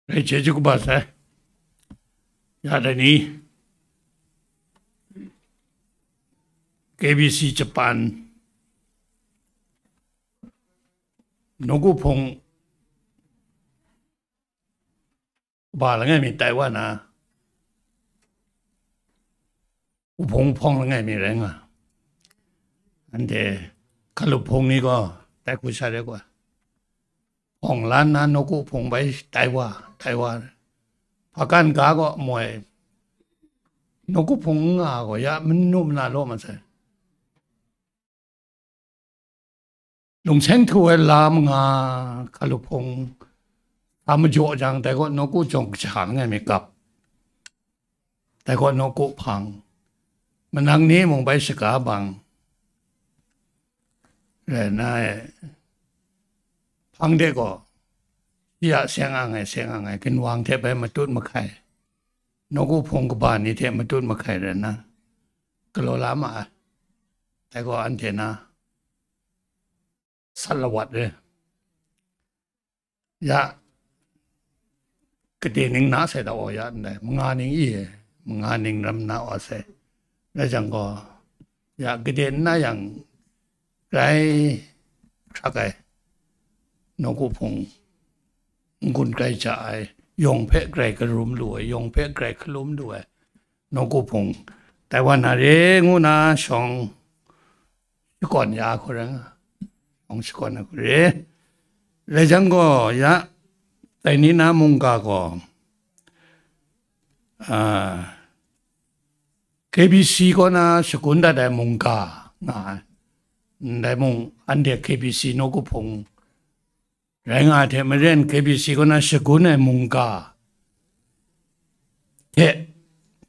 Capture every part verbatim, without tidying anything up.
Rai chyeju kaba sai. Ya dai ni, K B C Japan, nawku hpung kaba langai mi Taiwan na, wuhpung hpawng langai mi rai nga. Anhte hkalup hpung ni gaw tai hku sha rai gaw, hpawng lan na nawku hpung bai tai wa, tai wa. Hpakan ga gaw moi, nawku hpung n nga gaw ya manu mana law masai. Lungseng htu ai la manga hkalup hpung sa majaw jang, dai gaw nawku jawng kaja langai mi gap, dai gaw nawku hpang, manang ni mung bai shaga bang rai na e, hpang de gaw shi a seng ang ai, seng ang ai, ginwang hte bai matut mahkai, nawku hpung kaba ni hte matut mahkai rai na, galaw la ma ai. Dai gaw anhte na sat lawat re. Ya, kade ning na sai da wa ya ndai, manga ning i e, manga ning ram na wa sai. Rai jang gaw, ya, kade n na yang, grai hkrak ai, nawku hpung n-gun grai ja ai, yawng hpe grai karum lu ai, yawng hpe grai hkalum lu ai, nawku hpung, Taiwan na re ngu na shawng shakawn ya hku rai nga, shawng shakawn ya hku re. Rai jang gaw, ya, dai ni na mungga gaw, a, K B C kaw na shagun dat ai mungga nga ai. Ndai mung, anhte K B C nawku hpung rai nga ai hte maren, K B C kaw na shagun ai mungga hte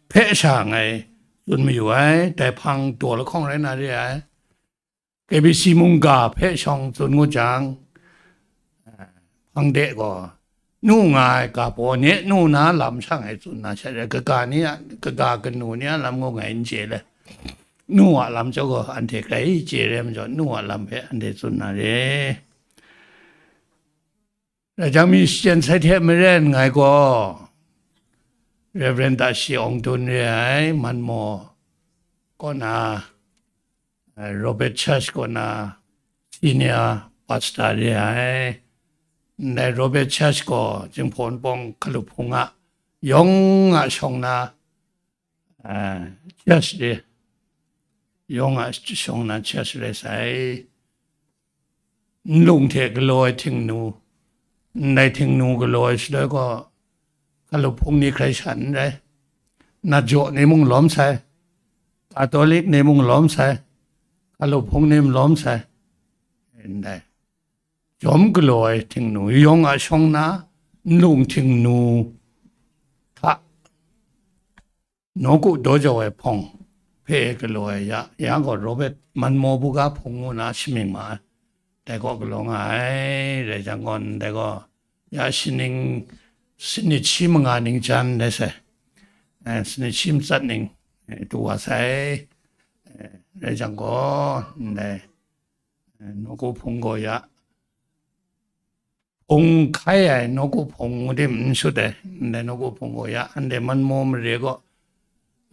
hpe sha ngai tsun mayu ai, dai hpang daw lahkawng rai na re ai. K B C mungga hpe shawng tsun ngu jang, hpang de gaw, nu nga ai ga baw ni nu na lam sha ngai tsun na sha re, kaga ni a, kaga kanu ni a lam gaw ngai n chye le. Nu a lam chyawm gaw anhte grai chye re majaw, nu a lam hpe anhte tsun na re. Rai jang mi shachyen sai hte maren ngai gaw, Reverend Dashi Awng Dun re ai, Manmaw kaw na, eh, Robert Church kaw na senior pastor re ai. Ndai Robert Church gaw Jinghpaw Wunpawng hkalup hpung a yawng a shawng na, a, church de, yawng a shawng na church rai sai. Nlung hte galaw ai htingnu, ndai htingnu galaw ai shaloi gaw, hkalup hpung ni hkrai shan n rai. Nat jaw ni mung lawm sai, Katolik ni mung lawm sai, hkalup hpung ni mung lawm sai. Ndai jawm galaw ai htingnu, yawng a shawng na, nlung htingnu hta, nawku daw jau ai hpawng hpe galaw ai ya, ya gaw Robert Manmaw buga hpung ngu na shamying ma ai. Dai gaw galaw nga ai, rai jang gaw, ndai gaw ya shaning sanit shi manga ning jan dai sai, eh, sanit shi matsat ning, eh, du wa sai, eh, rai jang gaw, ndai, eh, nawku hpung gaw ya, hpung hkai ai nawku hpung ngu tim n shut ai, ndai nawku hpung gaw ya, anhte Manmaw mare gaw,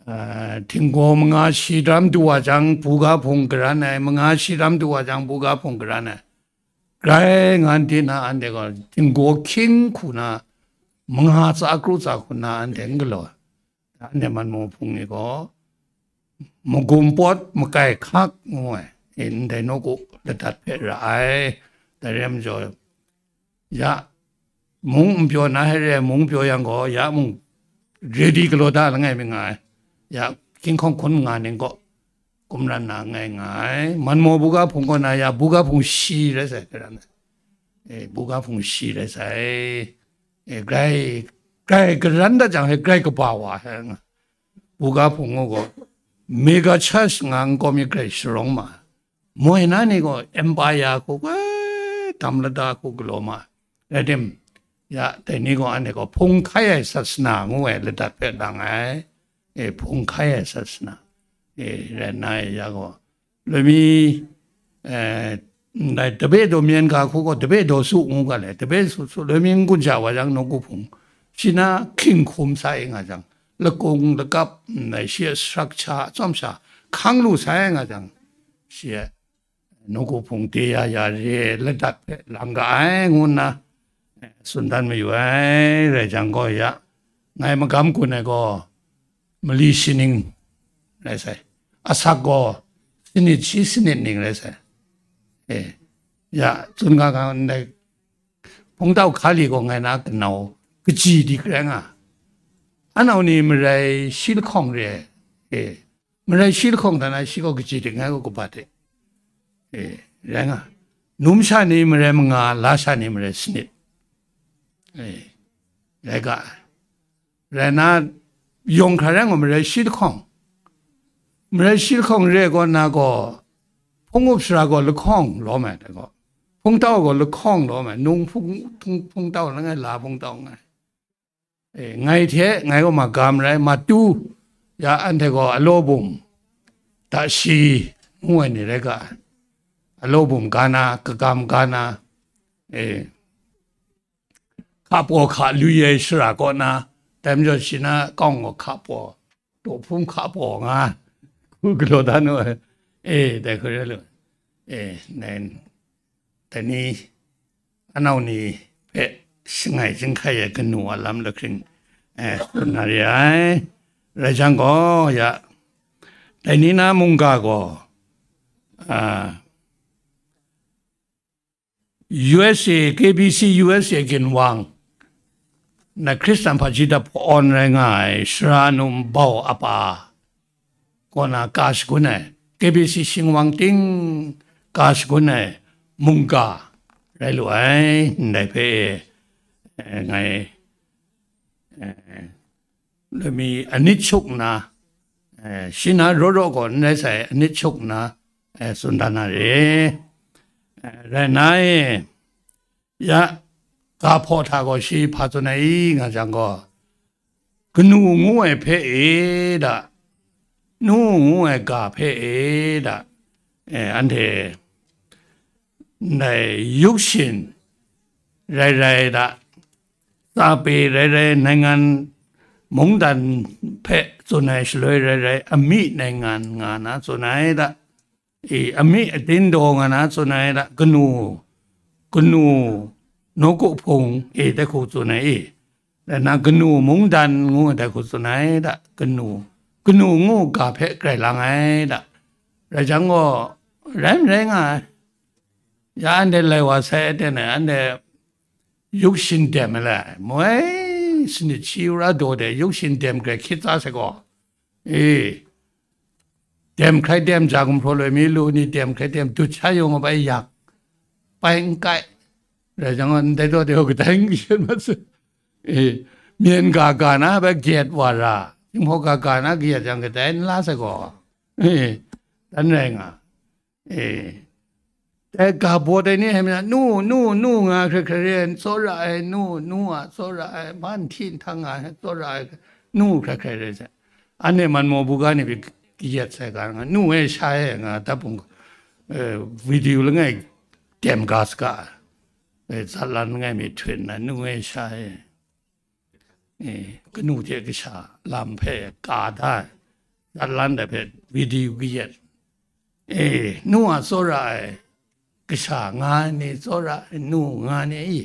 ah, htinggaw manga shi daram du wa jang, buga hpung garan ai, manga shi daram du wa jang, buga hpung garan ai. Grai ngan di na, anhte gaw htinggaw hkying hku na, manga tsa kru tsa hku na, anhte n galaw ai. Anhte Manmaw hpung ni gaw, magum pawt makai hkak ngu ai, e, ndai nawku ladat hpe ra ai. Dai rai majaw, ya mung n pyaw na, hei rai mung pyaw yang gaw, ya mung ready galaw da langai mi nga ai. Ya hkying hkawng hkun manga ning gaw kumran na ngai nga ai. Manmaw buga hpung kaw na ya buga hpung shi rai sai, garan ai. E, buga hpung shi rai sai. E, grai, grai garan dat jang, he grai kaba wa, he nga. Buga hpung ngu gaw, mega church nga nkau mi grai sharawng ma ai. Moi na ni gaw empire hku, e, dam lada hku galaw ma ai. Rai tim, ya, dai ni gaw anhte gaw hpung hkai ai sasana ngu ai ladat hpe lang ai. E, hpung hkai ai sasana. E, rai nna e, ya gaw, loi mi, eh, ndai tabe daw myen ga hku gaw, tabe daw su ngu ga le, tabe su su, loi mi n gun sha wa jang, nawku hpung, shi na hkying hkum sa e nga jang, lakung lakap, mm, shi a structure atsawm sha hkang lu sa e nga jang, shi a nawku hpung de ya ya re ai ladat hpe lang ga ai ngu nna, eh, tsun dan mayu ai. Rai jang gaw, ya, ngai magam gun ai gaw, mali shi ning rai sai, asak gaw sanit shi sanit ning rai sai. Eh, ya, tsun ga ga ndai, hpungtau hkali gaw ngai na kanau kaji dik rai nga. Anau ni marai shi lahkawng re ai. Eh, marai shi lahkawng hta na shi gaw kaji dik ngai gaw kabat e. Eh, rai nga. Numsha ni marai manga, lasha ni marai sanit. Eh, rai ga ai. Rai na, yawng hkra rai ngu marai shi lahkawng. Marai shi lahkawng re ai kaw na gaw, hpung up sara gaw lahkawng lawm ai, dai gaw, hpungtau gaw lahkawng lawm ai, nung hpung, hpung, hpungtau langai, la hpungtau langai. E, ngai hte, ngai gaw magam rai, matu, ya anhte gaw alaw bum, dashi, ngu ai ni rai ga ai. Alaw bum ga na, kagam ga na, e, hka paw hka lui ai shara kaw na, dai majaw shi na kawng gaw hka paw, daw hpung hka paw nga, hku galaw dan nu ai. E, dai hku rai lu. E, nen, dai ni, anau ni hpe shangai jinghkai ai kanu a lam lahkring, e, tsun na re ai. Rai jang gaw, ya, dai ni na mungga gaw, a, U S A, K B C U S A ginwang, na Hkristan hpaji dap awn rai nga ai Sara Num Bau a pa kaw na ka shagun ai, K B C shingwang ting ka shagun ai mungga rai lu ai, ndai hpe, eh, ngai, eh, lami anit shuk nna, eh, shi na raw raw gaw n rai sai, anit shuk nna, eh, tsun dan na re. Eh, rai nna e, ya, ga hpaw hta gaw shi hpa tsun ai i nga jang gaw, kanu ngu ai hpe e da, nu ngu ai ga hpe e da, eh, anhte ndai yuk shin rai rai da, tsape rai rai, nainggan mungdan hpe tsun ai shaloi rai rai, ami nainggan nga na tsun ai da, e, ami atin daw nga na tsun ai da, kanu, kanu nawku hpung, e, dai hku tsun ai, e, rai nna kanu mungdan ngu ai dai hku tsun ai da, kanu, kanu ngu ga hpe grai lang ai da. Rai jang gaw, rai n rai nga ai. Ya anhte lai wa sai aten ai, anhte yuk shin dem ai lai, moi sanit shi ra daw de yuk shin dem grai hkyit tsa sai gaw, e, dem hkrai dem ja gumhpraw loi mi lu ni, dem hkrai dem dut sha yawng a bai yak, bai n kai. Rai jang gaw, ndai daw de gaw kadai n kayat mat sai. E, myen ga ga na bai kayat wa ra, Jinghpaw ga ga na kayat jang kadai n la sai gaw, e, dan rai nga. E, dai ga baw dai ni hpe mya, nu, nu, nu nga hkrai hkrai re ai, tsawra ai, nu, nu a tsawra ai, ma nhti nhtang nga ai, tsawra ai, nu hkrai hkrai re sai. Anhte man maw buga ni hpe kayat sai ga nga, nu e sha e nga, dap hpung, eh, video langai dem ga saga, eh, zatlan langai mi hte nna, nu e sha e. Eh, kanu hte kasha lam hpe ka da ai, zatlan dai hpe video kayat. Eh, nu a tsawra ai kasha nga ai ni, tsawra ai nu nga ai ni, i,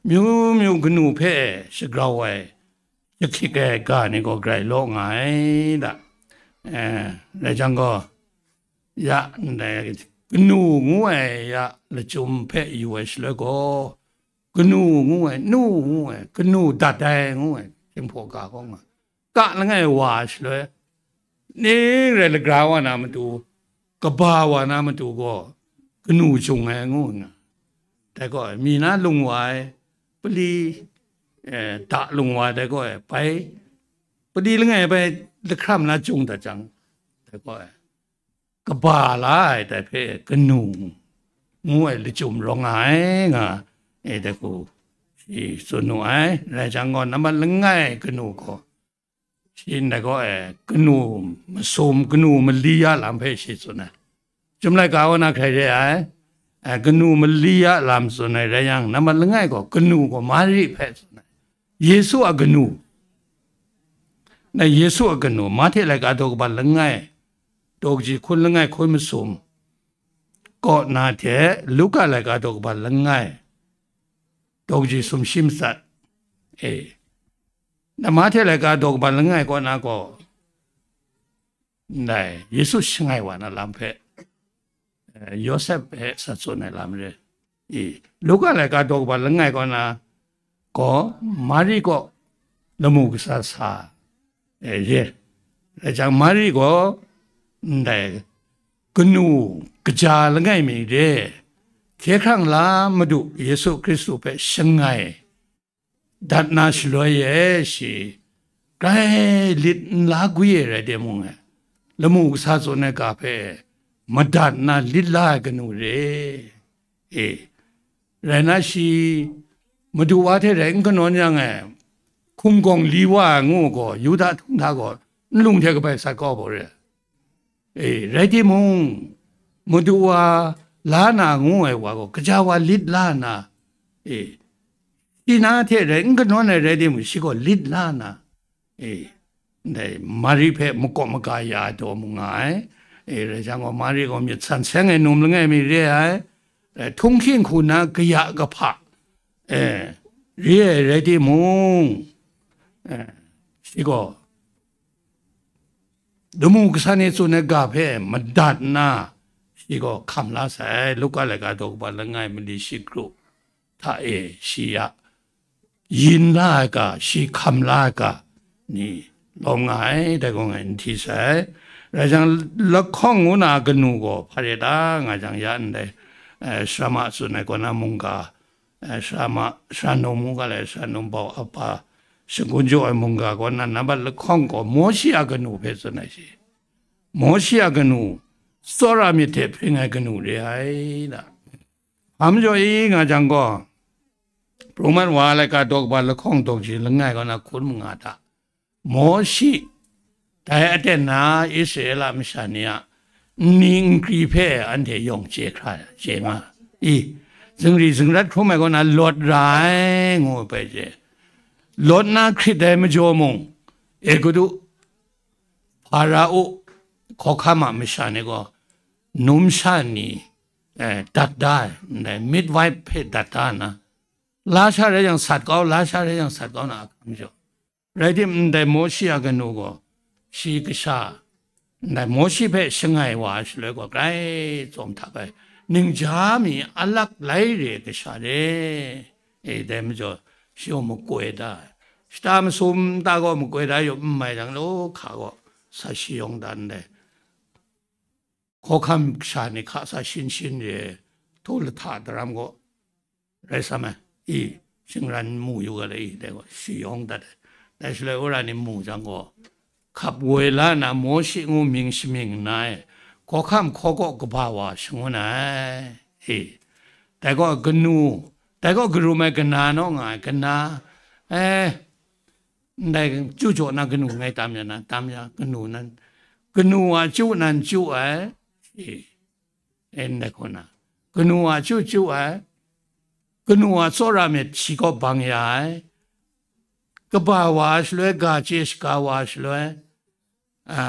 myu myu kanu hpe shagrau ai, jahkyit ai ga ni gaw grai law nga ai da. Eh, rai jang gaw, ya, ndai kanu ngu ai ya lachyum hpe yu ai shaloi gaw, kanu ngu ai, nu ngu ai, kanu dat ai ngu ai, Jinghpaw ga gaw nga, ka langai wa shaloi, ning rai lagra wa na matu, kaba wa na matu gaw, kanu jung ai ngu nna, dai gaw mi na lung wa ai, pali, eh, da lung wa ai, dai gaw bai, pali langai bai lahkram na jung dat jang, dai gaw kaba la ai dai hpe kanu ngu ai lachyum rawng nga ai nga, e, dai hku shi tsun nu ai. Rai jang gaw, nambat langai kanu gaw, shi ndai gaw, e, kanu masum, kanu mali ya lam hpe shi tsun ai. Chyum laika wa na hkrai re ai, e, kanu mali ya lam tsun ai rai yang, nambat langai gaw, kanu gaw Mari hpe tsun ai. Yesu a kanu, na Yesu a kanu, Mahte laika daw kaba langai, daw kaji hkun langai hkun masum kaw na hte, Luka laika daw kaba langai, daw kaji sumshi matsat, e, na Mahte laika daw kaba langai kaw na gaw, ndai Yesu shangai wa na lam hpe, eh, Yawsep hpe sa tsun ai lam re. I, Luka laika daw kaba langai kaw na gaw, Mari kaw lamu kasa sa, eh, re. Rai jang, Mari gaw ndai kanu kaja langai mi re, hkye hkrang la Madu Yesu Hkristu hpe shangai dat na shaloi e, shi grai lit n la gwi ai rai timung, e, lamu kasa tsun ai ga hpe madat nna lit la ai kanu re. E, rai na, shi Madu wa hte rai n kanawn yang e, hkungkawng li wa ai ngu gaw, Yuda htung hta gaw nlung hte kabai sat kau ai re. E, rai timung, Madu wa la na ngu ai wa gaw, kaja wa lit la nna, e, shi na hte rai n kanawn ai rai timung, shi gaw lit la nna, e, ndai Mari hpe makawp maga ya ai daw mu nga ai. E, rai jang gaw, Mari gaw myit san seng ai num langai mi re ai, e, htunghking hku na kaya kahpa, e, re ai rai timung, e, shi gaw lamu kasa ni tsun ai ga hpe madat nna, shi gaw hkam la sai. Luka laika daw kaba langai, mali shi kru hta e shi a yin la ai ga, shi hkam la ai ga ni lawm nga ai, dai gaw ngai n hti sai. Rai jang, lahkawng ngu na kanu gaw hpa re ta nga jang, ya ndai, eh, Sara ma tsun ai kaw na mungga, eh, Sara ma, Sara num ngu ga le, Sara num bau a pa shangun jaw ai mungga kaw na, nambat lahkawng gaw Mawshi a kanu hpe tsun ai shi. Mawshi a kanu, tsawra myit hte hpring ai kanu re ai da. Hpa majaw i nga jang gaw, Pru mat wa ai laika daw kaba lahkawng daw kaji langai kaw na hkun manga hta, Mawshi, dai aten na Israela masha ni a nni nkri hpe anhte yawng chye hkra, chye nga i, zingri zingrat hkrum ai kaw na lawt ra ai, ngu ai hpe chye. Lawt na hkrit ai majaw mung, Egutu, Hparao, hkawhkam a masha ni gaw, numsha ni, eh, dat da ai, ndai midwife hpe dat da nna, la sha rai yang sat kau, la sha rai yang sat kau na ahkang jaw. Rai tim, ndai Mawshi a kanu gaw, shi kasha, ndai Mawshi hpe shangai wa ai shaloi gaw, grai tsawm hta bai, ningja mi alak lai re ai kasha re, e, dai majaw, shi gaw makoi da ai. Shata masum nta gaw makoi da yu, n mai jang, law hka gaw sa shi yawng dan dai. Hkawhkam kasha ni hka sa shin shin re, htaw lahta daram gaw rai sa ai, i, shingran mu yu ga le i, dai gaw shi yawng dat ai. Dai shaloi wora ni mu jang gaw, hkap woi la na Mawshi ngu mying shamying nna e, hkawhkam hkaw kaw kaba wa shangun ai, i, dai gaw kanu, dai gaw karum ai kana naw nga ai, kana, eh, ndai chyu jaw na kanu ngai tam ya na, tam ya, kanu nan, kanu a chyu nan chyu ai, e, e, ndai hku na, kanu a chyu chyu ai, kanu a tsawra myit shi kaw bang ya ai, kaba wa ai shaloi, ga chye shaga wa ai shaloi, a,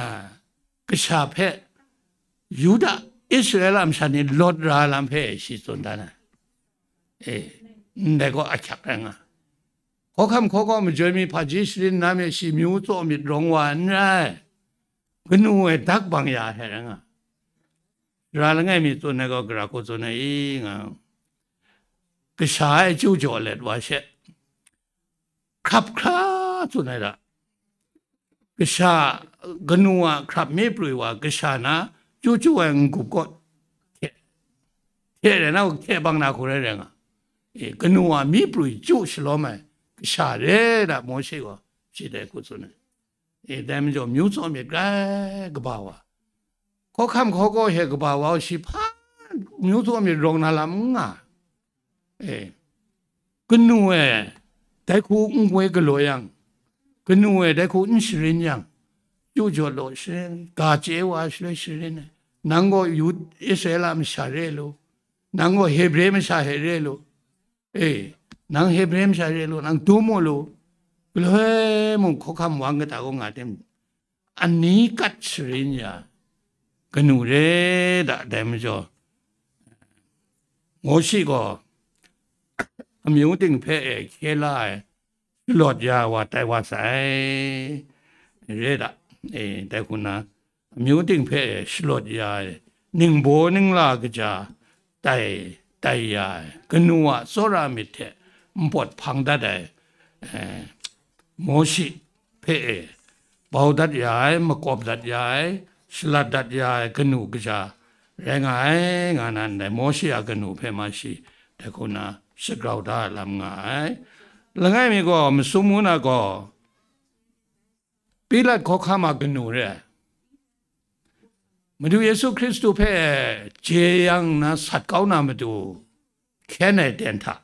kasha hpe, Yuda, Israela masha ni lawt ra ai lam hpe shi tsun dan ai. E, ndai gaw ahkyak rai nga. Hkawhkam hkaw kaw majoi mi hpaji sharin na myit shi, myu tsaw myit rawng wa n rai. Kanu e dak bang ya ai hte rai nga. Sara langai mi tsun ai gaw, gara hku tsun ai i nga, kasha e chyu jaw let wa she, hkrap hkra tsun ai da. Kasha, kanu a hkrap mi prwi wa kasha na chyu chyu ai n-gup kaw hte, hte rai na, hte bang na hku rai rai nga. E, kanu a mi prwi chyu shalawm ai kasha re da, Mawshe gaw shi dai hku tsun ai. E, dai majaw, myu tsaw myit grai kaba wa, hkawhkam hkaw kaw hte kaba wa, shi hpa myu tsaw myit rawng na lam n nga. E, kanu e dai hku n goi galaw yang, kanu e dai hku n sharin yang, chyu jaw law sharin, ga chye wa shaloi sharin ai. Nang gaw Yud-, Israela masha re lu, nang gaw Hebre masha hte re lu, e, nang Hebre masha re lu, nang dum mu lu, galoi mung hkawhkam wang kata kaw nga tim, ani kat sharin ya kanu re da, dai majaw, Mawshi gaw amyu ting hpe e hkye la ai, shalawt ya wa tai wa sai, re da, e, dai hku na, amyu ting hpe e shalawt ya ai, ningbaw ningla kaja tai, tai ya ai, kanu a tsawra myit hte npawt hpang dat ai, e, Mawshi hpe e bau dat ya ai, makawp dat ya ai, shalat dat ya ai kanu kaja rai nga ai, nga na ndai Mawshi a kanu hpe ma shi, dai hku na shagrau da lam nga ai. Langai mi gaw, masum ngu na gaw, Pilat hkawhkam a kanu re ai. Madu Yesu Hkristu hpe jeyang na sat kau na matu hkyen ai ten hta,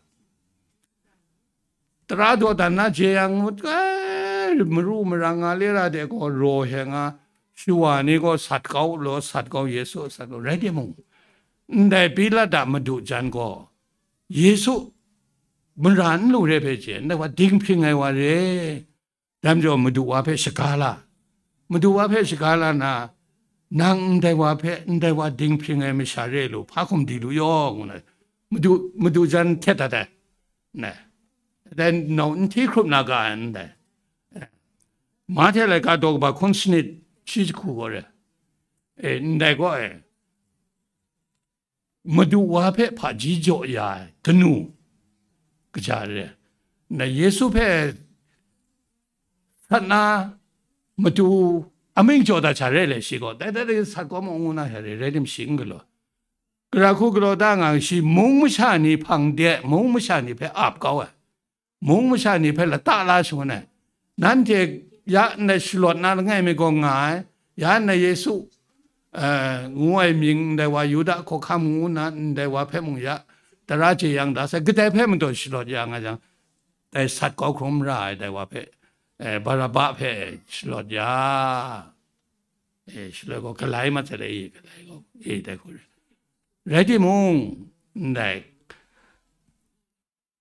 tara dawdan na jeyang ngut, ai, maru marang nga le ra de gaw, raw he nga, shawa ni gaw sat kau law, sat kau, Yesu a sat kau, rai timung, ndai Pilat a madu jan gaw, Yesu mara n lu re hpe chye, ndai wa dinghpring ai wa re. Dai majaw, madu wa hpe shaga la, madu wa hpe shaga la na, nang ndai wa hpe, ndai wa dinghpring ai masha re lu, hpa hkum di lu yaw, ngu na, madu, madu jan htet dat ai, ndai, dai nau n hti hkrup na ga ai, ndai. Mahte laika daw kaba hkun sanit shi jahku gaw re, e, ndai gaw, e, madu wa hpe hpaji jaw ya ai kanu kaja re, na Yesu hpe sat na matu amying jaw dat sha re le, shi gaw dai, dai, dai sat kau mu ngu na sha re, rai tim shi n galaw, gara hku galaw da nga, shi mung masha ni hpang de, mung masha ni hpe ap kau ai, mung masha ni hpe lata la shangun ai. Nanhte ya ndai shalawt na langai mi gaw nga ai, ya ndai Yesu, eh, ngu ai mying ndai wa, Yuda hkawhkam ngu na ndai wa hpe mung ya, tara jeyang da sai, kadai hpe madaw shalawt ya nga jang, dai sat kau hkrum ra ai dai wa hpe, eh, Baraba hpe shalawt ya, eh, shaloi gaw galai mat sai dai, e, galai gaw, e, dai hku rai. Rai timung, ndai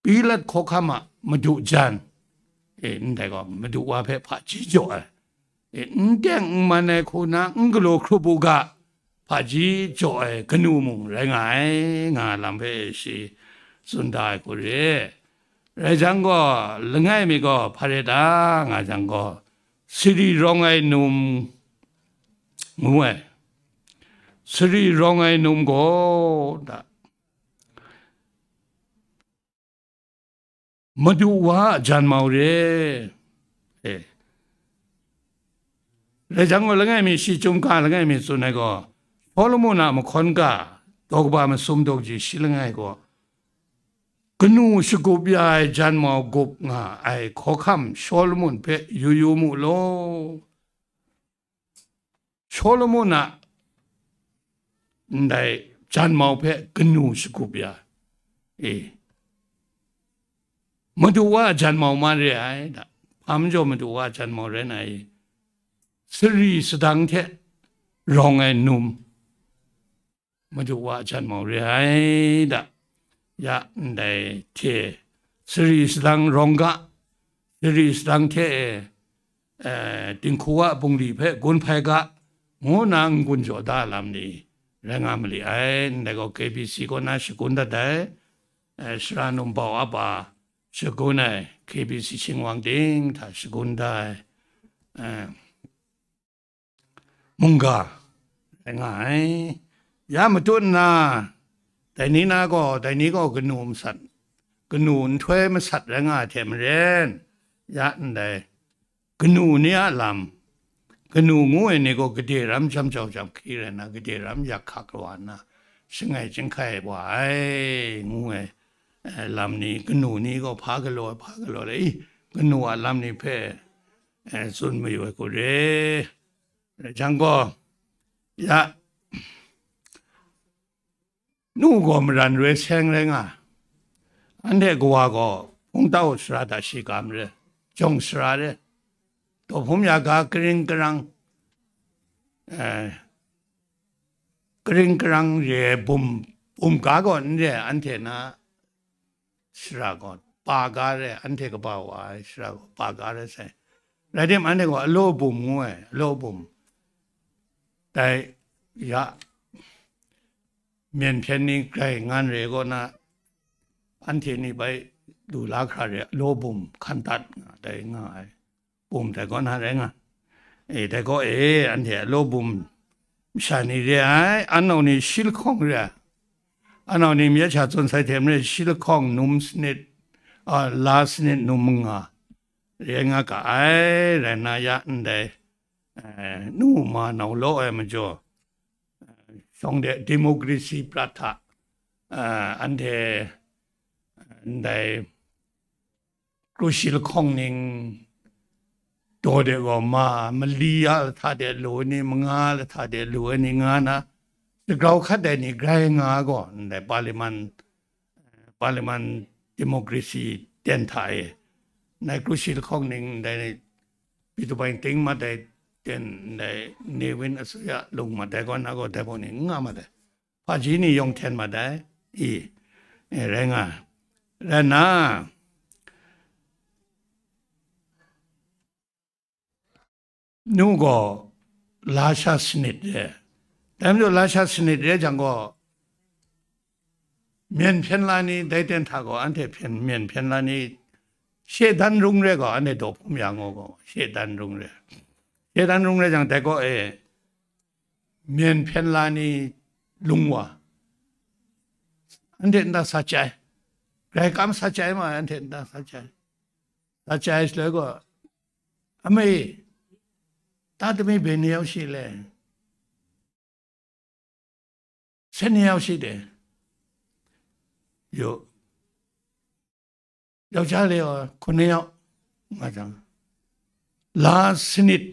Pilat hkawhkam a madu jan, e, ndai gaw, madu wa hpe hpaji jaw ai, e, n teng n man ai hku na n galaw hkrup u ga, hpaji jaw ai kanu mung rai nga ai, nga lam hpe shi tsun da ai hku re. Rai jang gaw, langai mi gaw hpa re ta, nga jang gaw, sari rawng ai num ngu ai. Sari rawng ai num gaw, da, Madu wa a janmau re. E. Rai jang gaw, langai mi shi chyum ga langai mi tsun ai gaw, Shawlumon a mahkawn ga, daw kaba masum daw kaji shi langai gaw, kanu shagup ya ai janmau gup nga ai hkawhkam Shawlumon hpe yu yu mu law. Shawlumon a ndai janmau hpe kanu shagup ya, e, madu wa a janmau ma re ai, da, hpa majaw madu wa a janmau rai na i, sari sadang hte rawng ai num, madu wa a janmau re ai, da, ya ndai hte sari sadang rawng ga, sari sadang hte e, eh, dinghku a bungli hpe gun hpai ga, ngu nna n-gun jaw da lam ni rai nga ma li ai. Ndai gaw K B C kaw na shagun dat ai, eh, sara num bau ap a shagun ai, K B C shingwang ting hta shagun da ai, eh, mungga rai nga ai. Ya matut nna, dai ni na gaw, dai ni gaw kanu masat, kanu nhtoi masat rai nga ai hte maren, ya ndai kanu ni a lam, kanu ngu ai ni gaw gade ram jam jau jam hkri rai nna, gade ram yak hkak wa nna, shangai chyinghkai wa ai, ngu ai, eh, lam ni, kanu ni gaw hpa galaw ai, hpa galaw ai, i, kanu a lam ni hpe, eh, tsun mayu ai hku re. Rai jang gaw, ya, nu gaw maran roi seng rai nga, anhte kawa gaw hpungtau sara hta shiga mare, jawng sara re, dawhpum ya ga karing karang, eh, karing karang re ai bum, bum ga gaw n re ai, anhte na sara gaw pa ga re, anhte kaba wa ai shara gaw pa ga re sai. Rai tim, anhte gaw alaw bum ngu ai, alaw bum. Dai ya, myen hpyen ni grai ngan re kaw na, anhte ni bai lu la hkra re, alaw bum hkan dat nga, dai nga ai. Bum dai kaw na rai nga. E, dai gaw e, anhte alaw bum masha ni re ai, anau ni shi lahkawng re ai. Anau ni myit sha tsun sai hte maren shi lahkawng num sanit, a, la sanit num manga re nga ga ai, rai na ya ndai, eh, nu ma nau law ai majaw, eh, shawng de democracy prat hta, eh, anhte, eh, ndai kru shi lahkawng ning daw de gaw ma, mali a lahta de lu ai ni, manga lahta de lu ai ni nga na, shagrau hkat ai ni grai nga gaw, ndai parliament, parliament democracy ten hta e, ndai kru shi lahkawng ning, ndai Pi tu bai ting mat ai ten, ndai Newin asuya lung mat ai gaw, na gaw dai bung ni n nga mat ai. Hpaji ni yawng hten mat ai, i, e, rai nga. Rai nna, nu gaw lasha sanit re. Dai majaw lasha sanit re jang gaw, myen hpyen la ni dai ten hta gaw anhte hpyen, myen hpyen la ni, shedan rung re gaw, anhte daw hpum ya ngu gaw, shedan rung re. Shedan rung re jang, dai gaw e, myen hpyen la ni lung wa, anhte nta sa chyai, grai kam sa chyai ma ai, anhte nta sa chyai, sa chyai shaloi gaw, "Ama e, ta tami ben ni yau shi le? Sen ni yau shi de? Yo, yau ja le, hkun ni yau," nga jang, la sanit,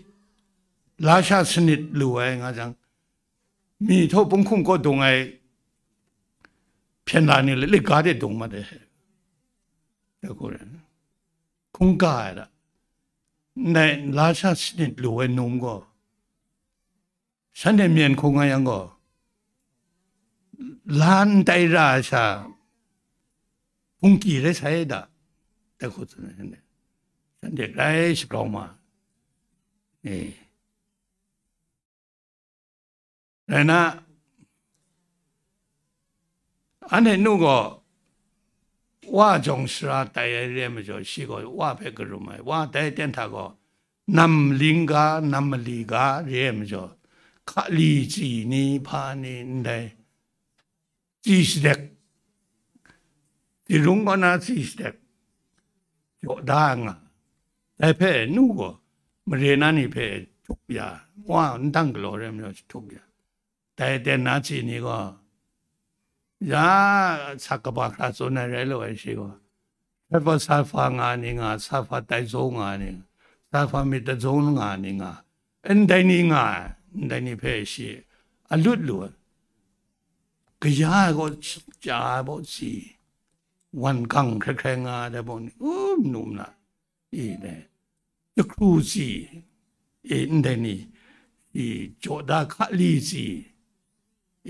lasha sanit lu ai nga jang, myi htaw punghkum kaw dung ai hpyen la ni le, lit ga de dung mat ai. Dai hku rai, hkungga ai da. Ndai lasha sanit lu ai num gaw, shanhte myen hkung nga yang gaw, la n tai ra ai sha, hpungki rai sai da, dai hku tsun ai shanhte. Shanhte grai shagrau ma. E. Rai na, anhte nu gaw, wa jawng sara tai ai re ai majaw, shi gaw wa hpe karum ai. Wa tai ten hta gaw, nam ling ga, nam mali ga re ai majaw, hkali tsi ni, hpa ni, ndai tsi sadek, tsi rung kaw na tsi sadek jaw da nga. Dai hpe nu gaw, mare na ni hpe htuk ya, wa n dang galaw re ai majaw htuk ya. Dai ten na tsi ni gaw, ya, sak kaba hkra tsun ai rai lu ai shi gaw, Triple sulfur nga ni nga, sulfur diazo nga ni nga, sulfur metazone nga ni nga, ndai ni nga ai, ndai ni hpe shi a lut lu ai. Kaya ai gaw, cha ai baw tsi, wan gang hkrai hkrai nga ai dai baw ni, um, num na, i, dai, jahkru tsi, i, ndai ni, i, jaw da hkali tsi,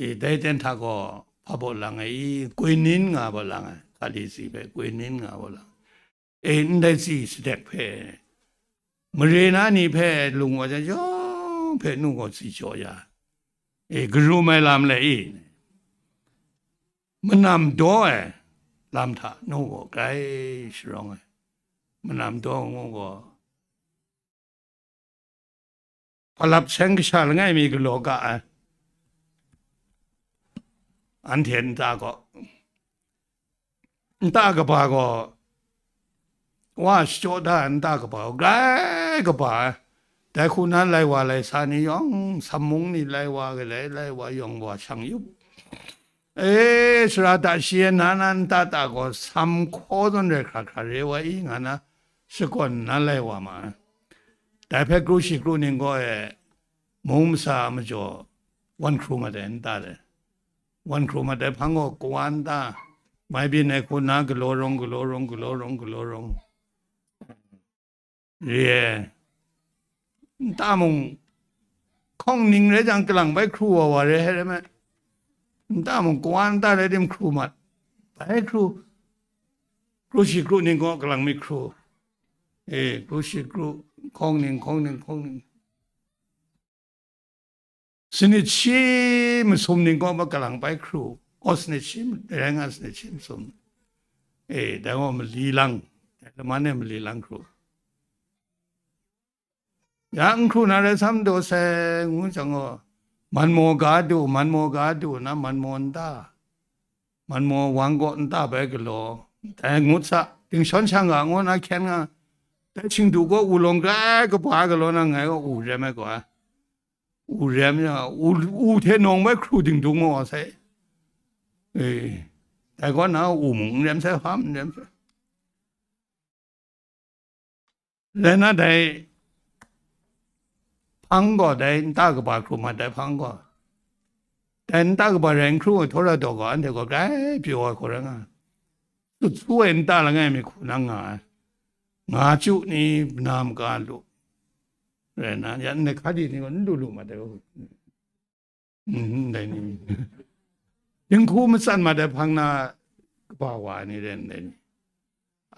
i, dai ten hta gaw, hpa baw lang ai, i, quinine nga baw lang ai, hkali tsi hpe quinine nga baw lang ai. E, ndai tsi sadek hpe, mare na ni hpe lung wa jang, yawng hpe nu gaw tsi jaw ya. E, karum ai lam le i, manam daw ai lam hta nu gaw grai sharawng ai. Manam daw ngu gaw, hpa lap seng kasha langai mi galaw ga ai. Anhte nta gaw, nta kaba gaw, wa shachyaw da ai nta kaba gaw, grai kaba ai. Dai hku na lai wa lai sa ni yawng, sam mung ni lai wa, galai lai wa, yawng wa shang yup. E, sara ta shi e na na nta ta gaw, sam hkaw zawn rai hkra hkra re wa i, nga na shakawn nna lai wa ma ai. Dai hpe kru shi kru ning gaw e, mung masa a majaw wan hkru mat ai nta de. Wan hkru mat ai hpang gaw kawa nta, mai byin ai hku na galaw rawng, galaw rawng, galaw rawng, galaw rawng re ai. Nta mung hkawng ning rai jang, kalang bai hkru wa wa re ai rai me. Nta mung kawa nta rai tim hkru mat, bai hkru, Kru shi kru ning gaw kalang myit hkru. E, kru shi kru, hkawng ning, hkawng ning, hkawng ning. Sanit shi masum ning gaw makalang bai hkru. Aw, sanit shi, rai nga sanit shi masum. E, dai gaw mali lang, dai laman e mali lang hkru. Ya n hkru na rai sam daw sai, ngu jang gaw, man maw ga du, man maw ga du na, man maw nta, man maw wang gaw nta bai galaw, dai ngut sa, dingshawn shang ga ngu na hkyen nga, dai Chingdu gaw u lawng grai kaba galaw na, ngai gaw u rem ai gaw ai. U rem ya, u, u hte nawng bai hkru dingdung maw sai. E, dai gaw na u mung n rem sai, hpa n rem sai. Rai na dai hpang gaw, dai nta kaba hkru mat dai hpang gaw, dai nta kaba rai n hkru ai htaw ra daw gaw, anhte gaw grai pyaw ai hku rai nga. Sut su ai nta langai mi hku nang nga ai. Nga chyu ni, na maga lu. Rai na, ya ndai hkadi ni gaw n lu lu mat ai. Mm, ndai ni. Dinghku matsat mat ai hpang na kaba wa ai ni rai ndai ni.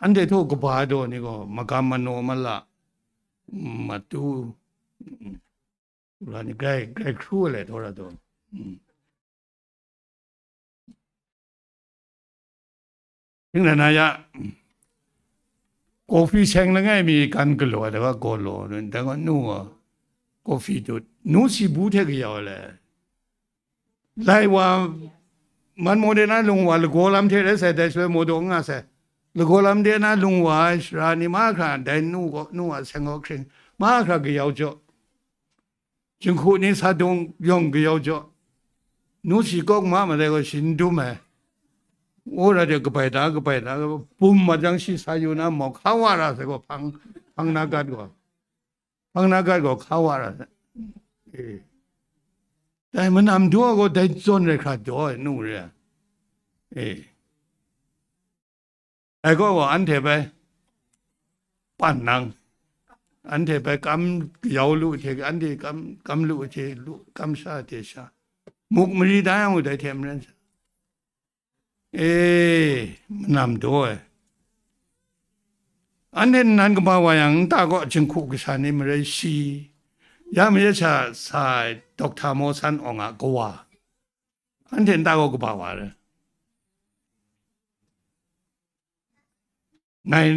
Anhte htaw kaba daw ni gaw, magam manaw mala, matu, mm, ra ni grai, grai hkru ai lai htaw ra daw. Mm. Htingdan na ya, coffee seng langai mi gan galaw ai, dai gaw gawlaw, dai gaw nu gaw coffee dut, nu si bu hte kayau ai le. Lai wa, man maw de na lung wa, lagaw lam hte rai sai, dai shaloi maw daw n nga sai. Lagaw lam de na lung wa ai sara ni mahkra, dai nu gaw, nu a seng gaw hkring, mahkra kayau jaw. Jinghku ni sa dung yawng kayau jaw, nu si kawk ma ma dai gaw shi n dum ai. Wora de kabai da, kabai da, bum ma jang shi sa yu na mau, hka wa ra sai gaw hpang, hpang na gat gaw, hpang na gat gaw hka wa ra sai. E. Dai manam daw gaw dai zawn rai hkra daw ai, nu re ai. E. Dai gaw gaw anhte bai pan nang, anhte bai kam yau lu hte, anhte kam, kam lu hte lu, kam sha hte sha, muk mari da yang u dai hte maren sha. E, manam daw ai. Anhte nnan kaba wa yang, nta gaw jinghku kasa ni marai shi, ya mayat sha sa ai Dokta Mawsan Awng a kawa. Anhte nta gaw kaba wa re. Ngai,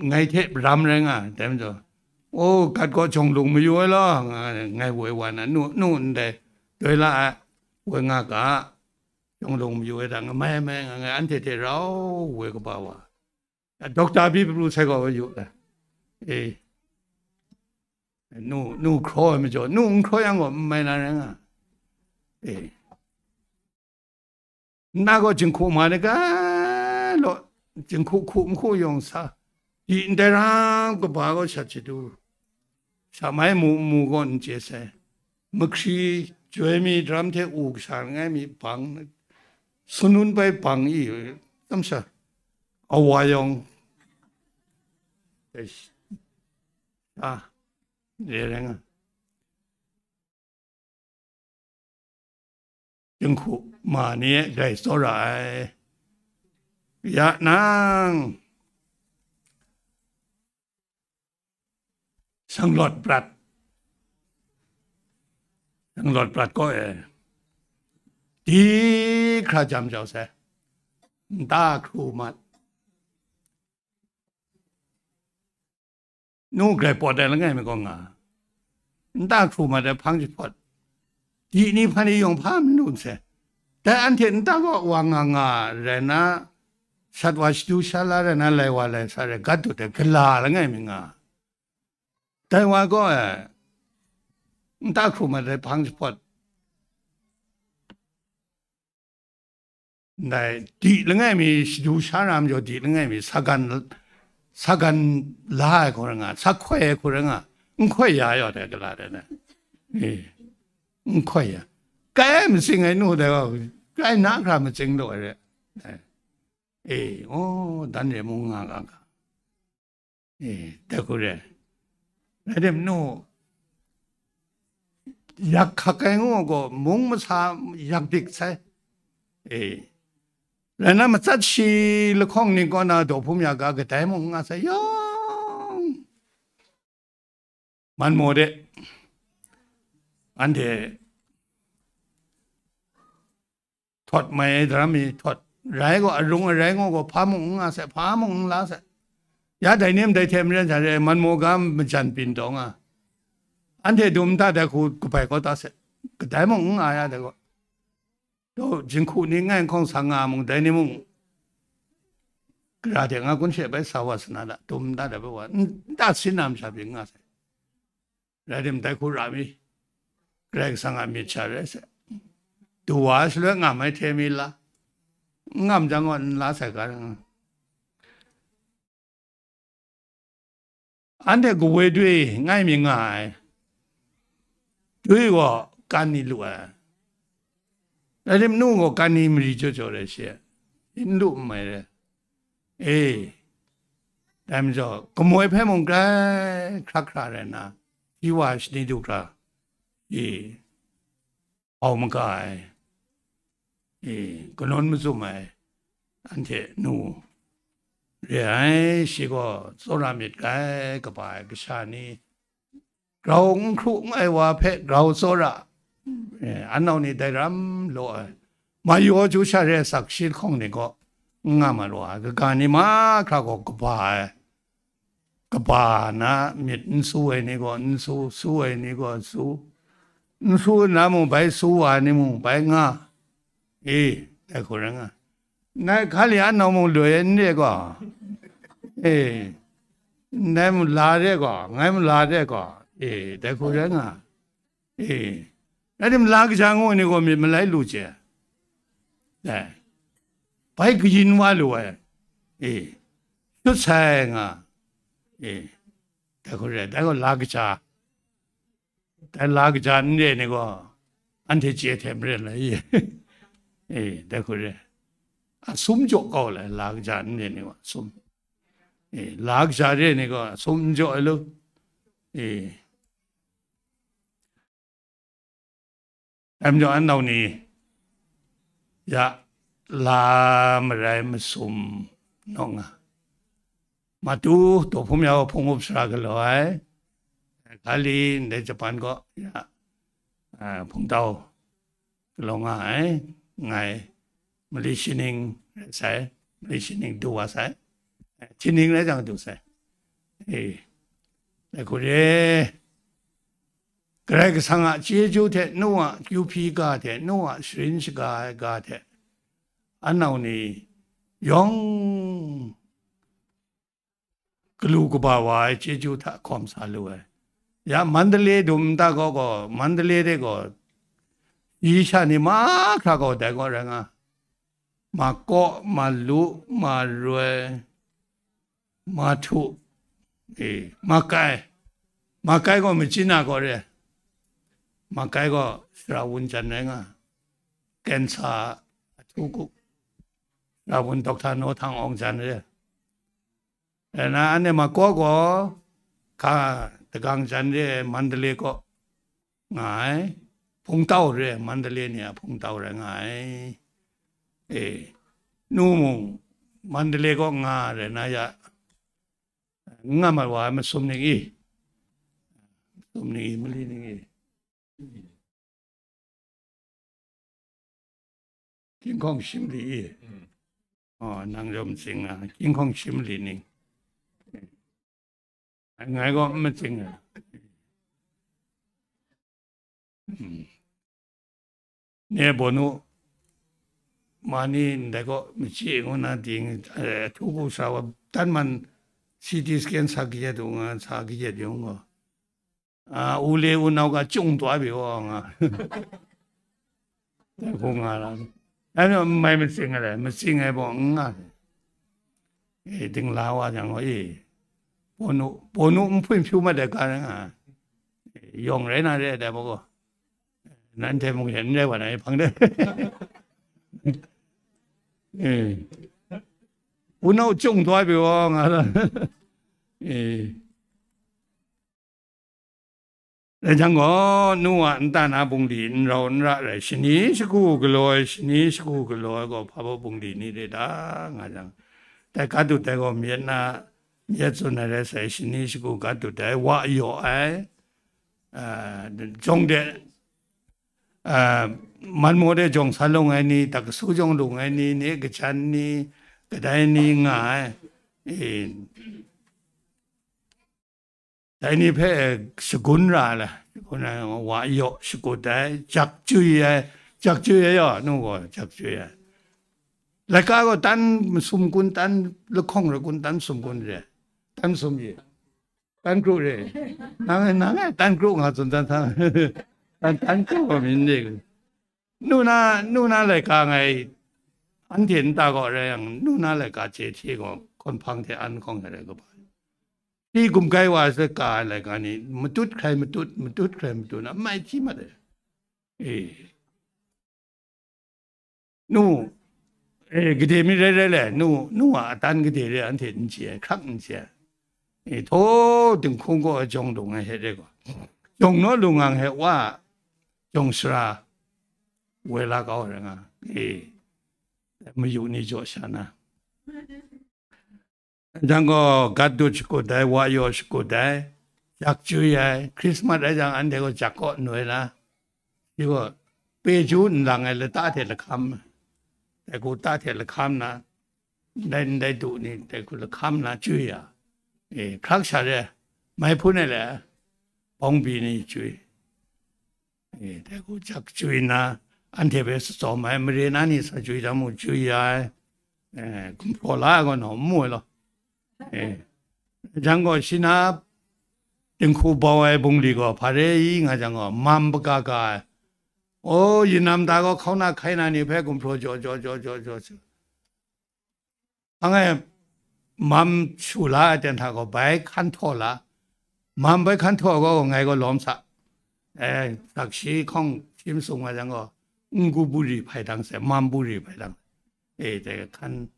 ngai hte ram rai nga ai, dai majaw, o, gat gaw jawng lung mayu ai law, nga, ngai woi wa na, nu, nu ndai, doi la ai, woi nga ga, jawng lung mayu ai hta, ngamai mai nga, ngai anhte hte rau woi kaba wa. Dokta byi pru sai gaw yu ai. E. Nu, nu hkraw ai majaw, nu n hkraw yang gaw, n mai na rai nga. E. Nna gaw jinghku ma ni ga law, jinghku hku n hku yawng sa, di ndai ram kaba gaw shat shadu. Sha mai mu, mu gaw n chye sai. Mahkri, joi mi daram hte u kasa langai mi bang, sunun bai bang i, tam sha, awa yawng, eish, a, re rai nga. Jinghku ma ni e grai tsawra ai. Ya nang, shanglawt prat, shanglawt prat kaw e, di hkra jam jau sai, nta hkru mat, nu grai pawt ai langai mi gaw nga, nta hkru mat ai hpang jahpawt, di ni hpan ni yawng hpa n lu sai. Dai anhte nta gaw wa nga nga rai na, shat wa shadu sha la rai na, lai wa lai sa rai, gat dut ai gala langai mi nga. Dai wa gaw, e, nta hkru mat ai hpang jahpawt, ndai di langai mi shadu sha na majaw, di langai mi sa gan, sa gan la ai hku rai nga, sa hkoi ai hku rai nga, n hkoi ya yaw dai gala dai na, e, n hkoi ya. Kai matsing ai nu dai wa, kai na hkra matsing daw ai re. E, e, o, dan re mung nga ga ga. E, dai hku re. Rai tim nu, yak hkak ai ngu gaw, mung masa yak dik sai. E, Rai nna, matsat shi lahkawng ni kaw na daw hpum ya ga kadai mung n nga sai yawng, man maw de, anhte htawt mai ai daram mi htawt, rai gaw, arung arai ngaw gaw, hpa mung n nga sai, hpa mung n la sai. Ya dai ni ndai hte maren sha re ai, man maw ga majan byin taw nga, anhte dum nta dai hku kabai kau ta sai, kadai mung n nga ya dai gaw. Daw jinghku ni ngai hkawng sa nga mung, dai ni mung, gara de nga kun she bai sa wa sana da, dum nta dai bai wa, n-, nta sin na masha byin nga sai. Rai tim, dai hku ra mi, Karai Kasang a myit sha rai sai. Du wa ai shaloi ngam ai hte mi la, n ngam jang gaw n la sai ga. Anhte kawe dwi ngai mi nga ai. Dwi gaw kan ni lu ai. Rai tim, nu gaw kan ni mari jaw jaw rai she, n lu n mai rai. E, dai majaw, kamoi hpe mung grai hkra hkra rai nna, shi wa shani du hkra, e, hau maga ai, e, kanawn mazum ai, anhte nu re ai, shi gaw tsawra myit grai kaba ai kasha ni, grau n hkru n ai wa hpe grau tsawra, e, anau ni dai ram law ai, mayu chyu sha re sak shi lahkawng ni gaw n nga mat wa ai, kaga ni mahkra gaw kaba ai, kaba na myit n su ai ni gaw n su, su ai ni gaw n su, n su nna mung bai su wa ai ni mung bai nga. E, dai hku rai nga. Ngai hkali anau mung loi n re gaw, e, ndai mung la re gaw, ngai mung la re gaw, e, dai hku rai nga. E, rai tim, la kaja ngu ai ni gaw myit malai lu chye. Dai. Bai kayin wa lu ai. E, shut sai nga. E, dai hku re, dai gaw la kaja. Dai la kaja n re ni gaw, anhte chye hte maren lai, e, dai hku re. A sum jaw kau lai, la kaja n re ni gaw, a sum. E, la kaja re ni gaw, a sum n jaw ai lu. E, dai majaw, anau ni ya la marai masum nawng nga. Matu daw hpum ya gaw hpung up sara galaw ai. Hkali ndai Japan gaw ya, a, hpungtau galaw nga ai. Ngai mali shining rai sai, mali shining du wa sai, htining rai jang du sai. E, dai hku re. Karai Kasang a chyeju hte, nu a kyu hpyi ga hte, nu a sharin shaga ai ga hte, anau ni yawng galu kaba wa ai chyeju hta hkawm sa lu ai. Ya Mandalay dum nta gaw gaw, Mandalay de gaw, yi sha ni mahkra gaw dai gaw rai nga, Makaw, Malu, Maroi, Mahtu, e, Makai. Makai gaw Machyin a gaw re. Makai gaw sara wun jan rai nga. Kensa a htu gu. Sara wun Dokta Naw Htang Awng jan re. Rai na, anhte Makaw gaw hka dagang jan re ai Mandalay kaw nga ai. Hpungtau re ai, Mandalay ni a hpungtau rai nga ai. E, nu mung Mandalay kaw nga rai na ya, n nga mat wa ai masum ning i, masum ning i, mali ning i. King Kong Shim Li i. Mm. Oh, nang yawm tsing a, King Kong Shim Li ning. Ngai gaw n matsing ai. Mm. Ne Bawnu, ma ni ndai gaw machyi ngu na ting, eh, htu gu sa wa, dan man C T scan sa kayat u nga, sa kayat yung gaw. A, u le u nau ga chyung taw ai pyi wa nga. Dai hku nga ra. Dai majaw n mai matsing ai le, matsing ai baw n nga. E, dingla wa jang gaw, e, Bawnu, Bawnu n hpun hpyu mat ai ga rai nga. E, yawng rai na re ai dai maw gaw. Nanhte mung hte n rai wa na, hpang de. E, u nau chyung taw ai pyi wa nga ra. E. Dai jang gaw, nu a nta na bungli n rau n ra rai, shani shagu galaw ai, shani shagu galaw ai gaw, hpa baw bungli ni re ta, nga jang, dai Gat Dut dai gaw myit na, myit tsun ai rai sai, shani shagu Gat Dut dai, wa yaw ai, a, jawng de, a, man maw de jawng sa lung ai ni, tak kasu jawng lung ai ni, ni kajan ni, kadai ni nga ai. E, dai ni hpe shagun ra ai, shagun ra ai, wa yaw shakut ai, jak jui ai, jak jui ai yaw, nu gaw jak jui ai. Laika gaw tan masum kun, tan lahkawng ra kun, tan masum kun re, tan masum ye, tan kru re. Nang, nang e tan kru nga tsun tan, tan, tan kru gaw myit n re. Nu na, nu na laika ngai, anhte nta gaw rai yang, nu na laika chye hte gaw, hkawn hpang hte an hkawng ai rai kaba. Shi gumkai wa ai sa ka ai laika ni, matut hkrai matut, matut hkrai matut na, mai hti mat ai. E. Nu, e, gade mi rai rai le, nu, nu a atan gade re anhte n chye ai, hkrak n chye ai. E, htaw dinghku gaw jawng lung ai hte re gaw, jawng naw lung ang hte wa, jawng sara, woi la kau ai rai nga, e, mayu ni jaw sha na. Jang gaw, Gat Dut shakut ai, wa yaw shakut ai, jak jui ai, Hkrismat rai jang, anhte gaw jak kaw n woi la, shi gaw, peju nlang ai lata hte lahkam, dai hku ta hte lahkam na, ndai, ndai du ni, dai hku lahkam na jui ya, e, hkrak sha re, mai hpun ai le, bawng bi ni jui. E, dai hku jak jui nna, anhte hpe shatsawm ai, mare na ni sa jui da mu, jui ya ai, e, gumhpraw la ai gaw nawng n mu ai law. E, jang gaw, shi na dinghku bau ai bungli gaw hpa re i nga jang gaw, mam paga ga ai. O, yinam da gaw hkauna hkai na ni hpe gumhpraw jaw, jaw, jaw, jaw, jaw, jaw. Hpang e mam shu la ai ten hta gaw bai hkan htaw la, mam bai hkan htaw ai gaw ngai gaw lawm sa, e, sakshi hkawng hpyi masung wa jang gaw, n-gu buri hpai dang sai, mam buri hpai dang, e, dai hkan,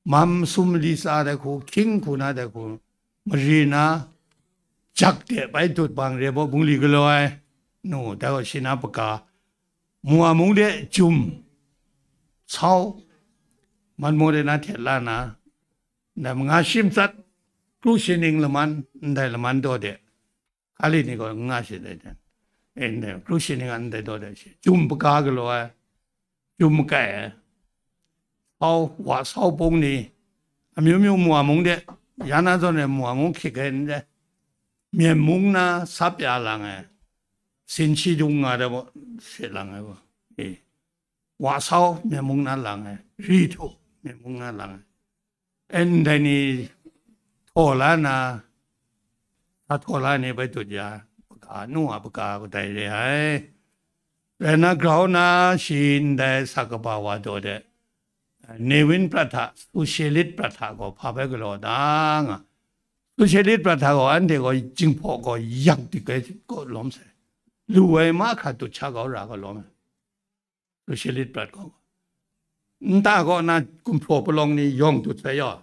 mam sum mali tsa dai hku, hkying hku na dai hku, mari na, jak de bai dut bang re baw, bungli galaw ai, nu, dai gaw shi na paga, Mua mung de jum, sau, man maw de na htet la na, ndai manga shi matsat, kru shi ning laman, ndai laman daw de, Hkali ni gaw n nga shi dai jan. E, ndai kru shi ning a ndai daw dai shi. Jum paga galaw ai, jum makai ai, sau, wa sau pung ni, amyu myu mua mung de, ya na zawn e mua mung hkyik ai n dai. Myen mung na sap ya lang ai, sin shi dung nga de, se lang ai gaw, e, wa sau myen mung na lang ai, ri htu myen mung na lang ai. E, ndai ni htaw la na, sa htaw la ni bai dut ya, paga, nu a paga kadai re ai. Rai na, grau na shi ndai sa kaba wa daw de, Newin prat hta, Socialist prat hta gaw hpa bai galaw da nga. Socialist prat hta gaw anhte gaw jinghpaw gaw yak dik ai kaw lawm sai. Lu ai mahkra dut sha kau ra kaw lawm ai. Socialist prat gaw, nta kaw na gumhpraw palawng ni yawng dut sai yaw,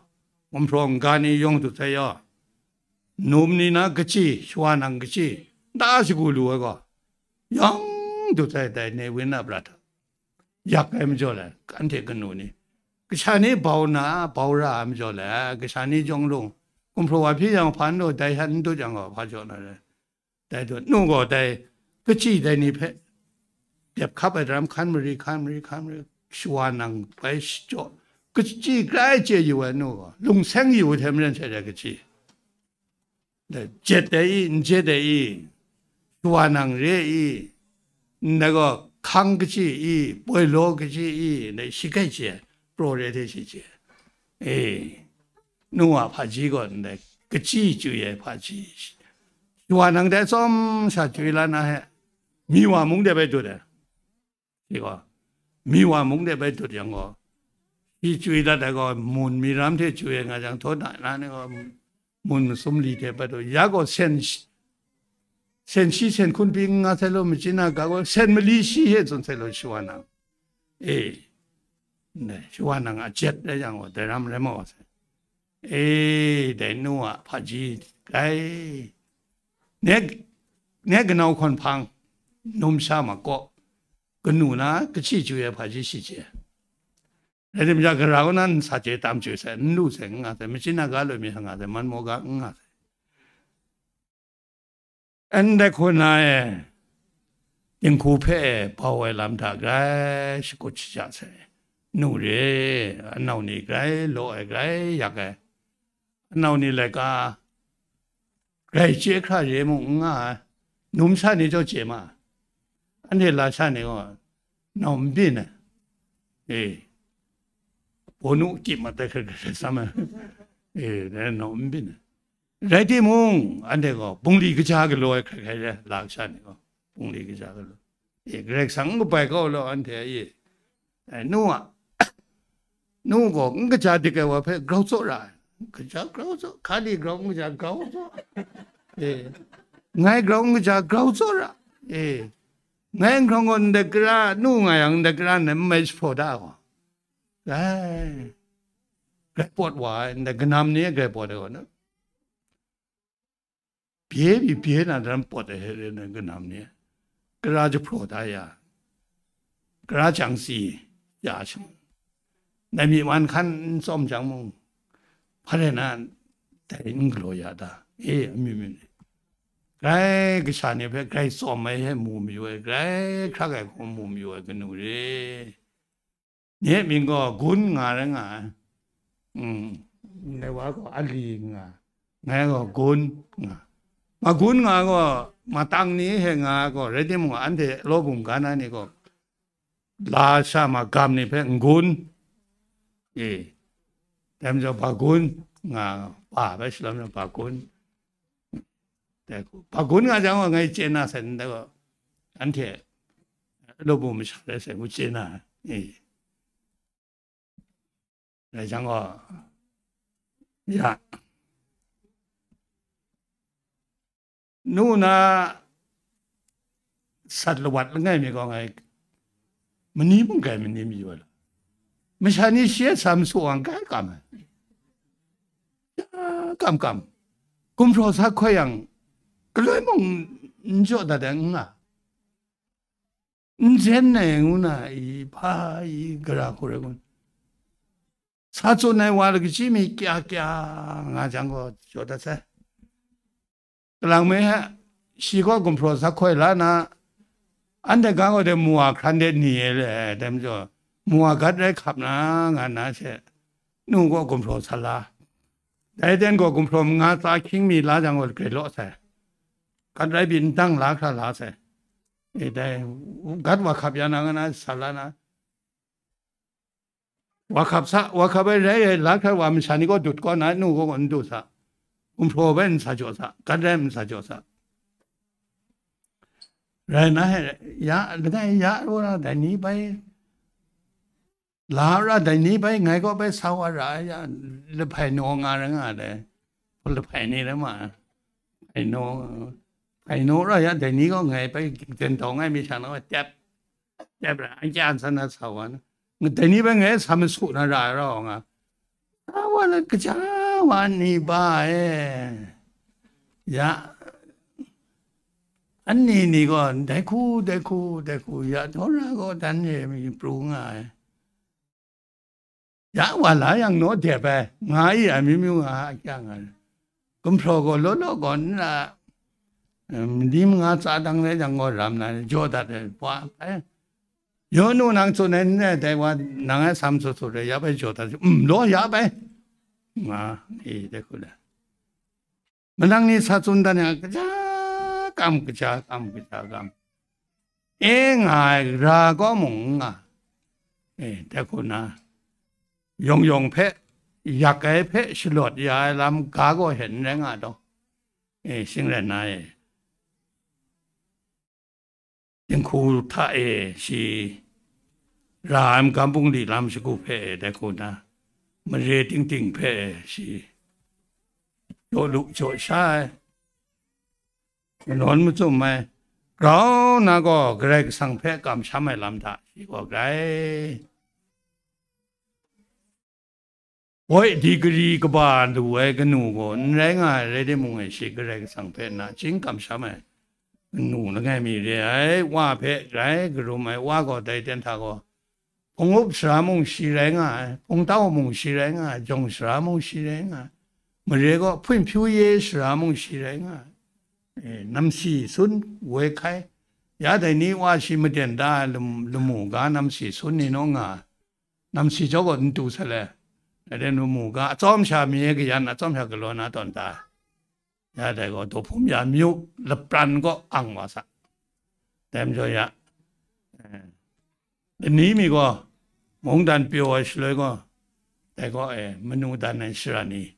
gumhpraw n-ga ni yawng dut sai yaw, num ni na kachyi, shawa nang kachyi, nta shagu lu ai gaw, yawng dut sai dai, Newin a prat hta. Yak ai majaw le, anhte kanu ni, kasha ni bau na, bau ra ai majaw le, kasha ni jawng lung, gumhpraw wa hpyi yang hpa n taw, dai hta n dut yang gaw, hpa jaw na re. Dai dut, nu gaw dai, kachyi dai ni hpe, dep hkap ai daram hkan mari, hkan mari, hkan mari, shawa nang bai shachyaw, kachyi grai chye yu ai nu gaw, lungseng yu hte maren sha dai kachyi. Dai, jet ai i, n jet ai i, shawa nang re i, ndai gaw hkang kachyi i, poi law kachyi i, ndai shi kai chye, praw re hte shi chye. E, nu a hpaji gaw ndai kachyi chyu ai hpaji, shawa nang dai tsawm sha chyu la na he, mi wa mung de bai dut ai. Shi gaw, mi wa mung de bai dut yang gaw, shi chyu dat ai gaw, mun mi ram hte chyu ai nga jang, htaw na, na ni gaw, mun masum li hte bai dut, ya gaw sen, sen shi sen hkun pyi n nga sai law, machyin a ga gaw, sen mali shi hte tsun sai law, shawa nang. E, ndai, shawa nang a jet rai yang gaw, dai ram rai maw sai. E, dai nu a hpaji rai. Nek, ne ganau hkawn hpang, numsha ma kaw, kanu na kachyi chyu ai hpaji shi chye. Rai timung, gara kaw na n sa chye tam chye sai, n lu sai, n nga sai, machyin aga loi mi sa nga sai, man maw ga n nga sai. Ndai hku na e, dinghku hpe bau ai lam hta grai shakut shaja sai. Nu re, anau ni grai law ai, grai yak ai. Anau ni laika, grai chye hkra re mung n nga ai. Numsha ni chyawm chye ma ai. Anhte lasha ni gaw, nau n byin ai. E, bawnu kyip mat ai hkrai hkrai sam ai. E, dai nau n byin ai. Rai timung, anhte gaw bungli kaja galaw ai hkrai hkrai re, lasha ni gaw, bungli kaja galaw. E, Karai Kasang n kabai kau law, anhte e. E, nu a, nu gaw n kaja dik ai wa hpe grau tsaw ra ai. Kaja grau tsaw, hkali grau n kaja grau tsaw. E, ngai grau n kaja grau tsaw ra. E, ngai n hkrawng gaw ndai kara, nu nga yang ndai kara ndai n mai jahpraw da ai gaw. Grai, grai pawt wa ai, ndai ganam ni e grai pawt ai gaw na. Bye pyi bye na dan pawt ai hte re na ganam ni, kara jahpraw da ya, kara jang si ya shang, dai myi man hkan n tsawm jang mung, hpa rai na dai n galaw ya ta? E, amyu myu ni, grai kasha ni hpe grai tsawm ai hte mu mayu ai, grai hkrak ai hku mu mayu ai kanu re. Nye mying gaw Gun nga rai nga ai. Mm. Ndai wa gaw Ali nga, ngai gaw Gun nga. Ma Gun nga gaw, matang ni hte nga gaw, rai timung, anhte law bum ga na ni gaw, lasha magam ni hpe N-gun, e, dai majaw Bagun nga, ba bai shalawm na Bagun. Dai hku, Bagun nga jang gaw ngai chye na sai, ndai gaw, anhte law bum masha rai sai ngu chye na, e. Rai jang gaw, ya, nu na sat lawat langai mi gaw ngai mani mung kai mani mayu ai law, masha ni shi e sa masu ai, kai kam ai. Ya, kam kam. Gumhpraw sa hkoi yang, galoi mung n jaw dat ai, n nga. N jen ai ngu na i, hpa i, gara hku rai kun. Sa tsun ai wa lagaji mi kya kya nga jang gaw jaw dat sai. Kalang mi hte, shi gaw gumhpraw sa hkoi la na, anhte ga gaw de mu wa hkran de ni e le, dai majaw, mu wa gat rai hkap na, nga na she, nu gaw gumhpraw sa la. Dai ten gaw gumhpraw manga tsa hkying mi la jang gaw lagre law sai. Gat rai byin dang la hkra la sai. E dai, gat wa hkap ya na, nga na sa la na, wa hkap sa, wa hkap ai rai, rai la hkra wa masha ni gaw dut kaw na, nu gaw n du sa, gumhpraw bai n sa jaw sa, gat rai n sa jaw sa. Rai na he, ya, langai ya rawt na dai ni bai, la ra dai ni bai, ngai gaw bai sa wa ra ai ya, lahpai naw nga rai nga dai. Lahpai ni rai ma, hpai naw, hpai naw ra ya, dai ni gaw ngai bai jen tau ngai mi sha na, tep, tep ra, an kya an san na sa wa na. Dai ni bai ngai sa masu na ra ai rau nga. Sa wa na kaja wa ni ba e. Ya, anni ni gaw, dai hku, dai hku, dai hku, ya, daw ra gaw, dan e mi pru nga ai. Ya wa la yang naw dep ai, nga i ai, amyu myu nga a, kya nga ai. Gumhpraw gaw law law gaw n ra, em, lim nga tsa dang rai jang gaw ram na, jaw dat ai, wa ai. Yaw nu nang tsun ai n rai, dai wa nang ai sam sut sut rai, ya bai jaw dat, mm, law ya bai. Nga, e, dai hku da. Manang ni sa tsun dan yang, kaja kam, kaja kam, kaja kam. E nga ai ra gaw mung n nga. E, dai hku na, yawng yawng hpe, yak ai hpe shalawt ya ai lam ga gaw hte n rai nga taw. E, shing rai nna e, dinghku hta e shi ra ai magam bungli lam shagu hpe e, dai hku na, mare ting ting hpe e shi jaw lu jaw sha ai, manawn machyum ai, grau na gaw Karai Kasang hpe kamsham ai lam hta shi gaw grai. Boi digri kaba lu ai kanu gaw n rai nga ai rai timung e, shi Karai Kasang hpe nachying kamsham ai, kanu langai mi re ai, wa hpe grai karum ai, wa gaw dai ten hta gaw, hpung up sara mung shi rai nga ai, hpung tau mung shi rai nga ai, jawng sara mung shi rai nga ai, mare gaw hpun hpyu ye sara mung shi rai nga ai. E, namsi sun woi hkai, ya dai ni wa shi maden da ai lam-, lamu ga namsi sun ni naw nga ai. Namsi jaw gaw n tu sa le, dai de lamu ga atsawm sha mi e kayan, atsawm sha galaw na tawn da ai. Ya dai gaw, dawhpum ya myu lapran gaw ang wa sa. Dai majaw ya, eh, lani mi gaw, mungdan pyaw ai shaloi gaw, dai gaw, eh, manu dan ai shara ni,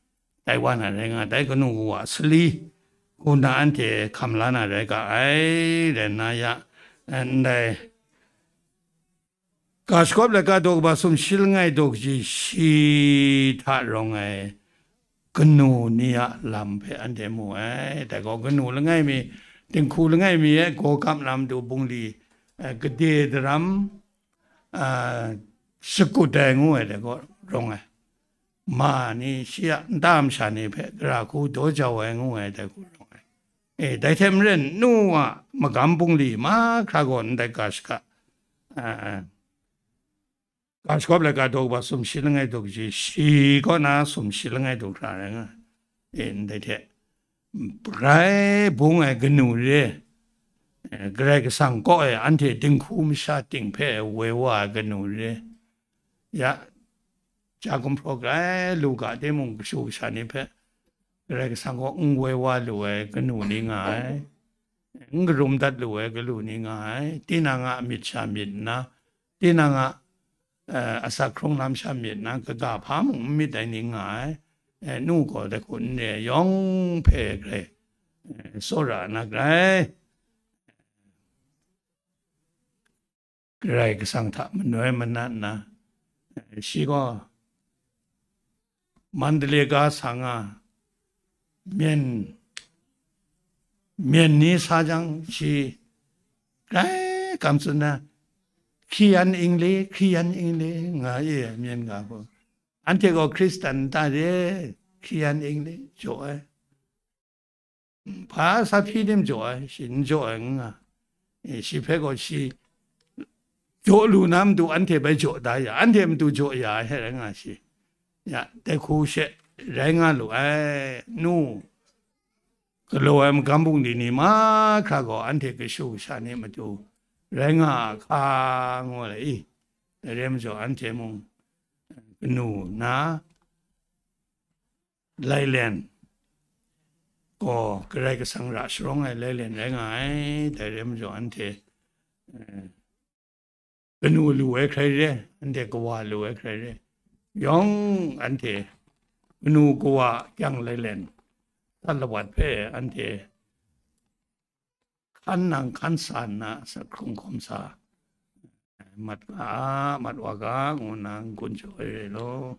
Taiwan na rai nga, dai kanu kawa sali, ku na anhte hkam la na rai ga ai, rai nna ya, eh, ndai, Ga shagawp laika daw kaba sumshi langai daw kaji shi hta rawng ai kanu ni a lam hpe anhte mu ai. Dai gaw kanu langai mi, dinghku langai mi e gaw gam na matu bungli, eh, gade daram, ah, shakut ai ngu ai, dai gaw rawng ai. Ma ni, shi a nta masha ni hpe gara hku daw jau ai ngu ai, dai hku rawng ai. E, dai hte maren, nu a magam bungli mahkra gaw ndai ga shaka, a, ga shagawp laika daw kaba sumshi langai daw kaji shi kaw na sumshi langai daw hkra rai nga ai. E, ndai hte, grai bung ai kanu re, e, Karai Kasang kaw e anhte dinghku masha ting hpe woi wa ai kanu re, ya, ja gumhpraw grai lu ga timung, kashu kasha ni hpe Karai Kasang gaw n woi wa lu ai kanu ni nga ai, n karum dat lu ai kanu ni nga ai, tinang a myit sha myit nna, tinang a, eh, asak hkrung lam sha myit nna, kaga hpa mung n myit ai ni nga ai, eh, nu gaw dai hku n re ai, yawng hpe grai, eh, tsawra na grai. Karai Kasang hta manoi manat nna, shi gaw Mandalay ga sa nga, myen, myen ni sa jang, shi grai kam tsun na, hkri yan ing le, hkri yan ing le, nga ye myen ga hku. Anhte gaw Hkristan n ta de, hkri yan ing le, jaw ai. Hpa sa hpyi tim jaw ai, shi n jaw ai n nga. E, shi hpe gaw shi jaw lu na matu anhte bai jaw da ya, anhte matu jaw ya ai hte rai nga shi. Ya, dai hku she rai nga lu ai, nu, galaw ai magam bungli ni mahkra gaw anhte kashu kasha ni matu rai nga a hka, ngu ai i. Dai re majaw anhte mung kanu na, lailen gaw Karai Kasang ra sharawng ai lailen rai nga ai. Dai re majaw anhte, eh, kanu lu ai hkrai re, anhte kawa lu ai hkrai re, yawng anhte kanu kawa kyang lailen, tat lawat hpe anhte hkan nang hkan sa nna, asak hkrung hkawm sa, mat nga a, mat wa ga, ngu nna n-gun jaw ai re law.